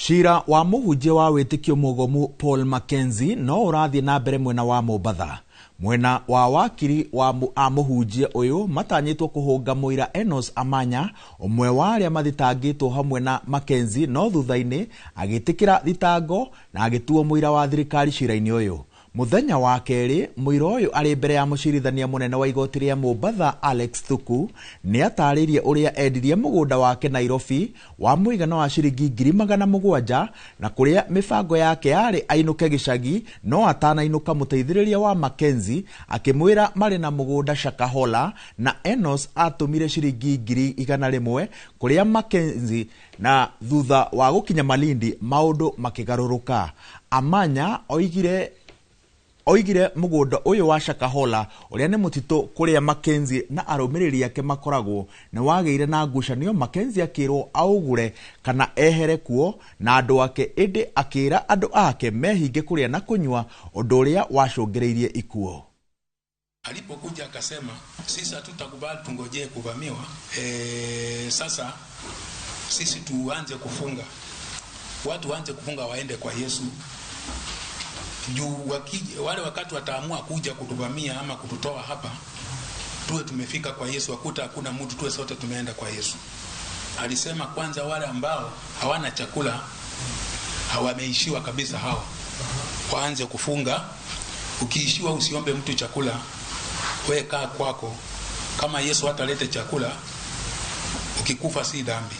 Cira wa mũhunjia wa wĩtĩkio mũgomu Paul Mackenzie no ũrathiĩ na mbere mwena wa Mombatha. Mwena wa wakiri wa a mũhunjia ũyũ matanyĩtwo kũhũnga mũira Enos Amanya, ũmwe wa arĩa mathitangĩtwo hamwe na Mackenzie, no thutha-inĩ agĩtĩkĩra thitango na agĩtuo mũira wa thirikari cira-inĩ ũyũ. Mũthenya wa kerĩ, mũira ũyũ arĩ mbere ya mũcirithania mũnene wa igoti rĩa Mombatha Alex Thuku nĩ atarĩirie ũrĩa endirie mũgũnda wake Nairobi wa mũigana wa ciringi 700,000 na kũrĩa mĩbango yake yarĩ ainũke gĩcagi, no atanainũka mũteithĩrĩria wa Mackenzie akĩmwĩra marĩ na mũgũnda Shakahola na Enos atũmire ciringi 100,000 kũrĩa Mackenzie, na thutha wa gũkinya Malindi maũndũ makĩgarũrũka. Amanya oigire mũgũnda ũyũ wa Shakahola ũrĩa nĩ mũtitũ kũrĩa Mackenzie na arũmĩrĩri ake makoragwo nĩ wagĩire na ngucanio, Mackenzie akĩrwo aũgũre kana ehere kuo na andũ ake, ĩndĩ akĩra andũ ake mehinge kũrĩa na kũnyua, ũndũ ũrĩa wacũngĩrĩirie ikuũ. Alipokuja akasema sisi hatutakubali tungojee kuvamiwa. Sasa sisi tuanze kufunga, watu waanze kufunga waende kwa Yesu juu wale wakati wataamua kuja kutuvamia ama kututoa hapa, tuwe tumefika kwa Yesu, wakuta hakuna mtu, tuwe sote tumeenda kwa Yesu. Alisema kwanza wale ambao hawana chakula, hawameishiwa kabisa, hao waanze kufunga. Ukiishiwa usiombe mtu chakula, wewe kaa kwako. Kama Yesu hatalete chakula, ukikufa si dhambi.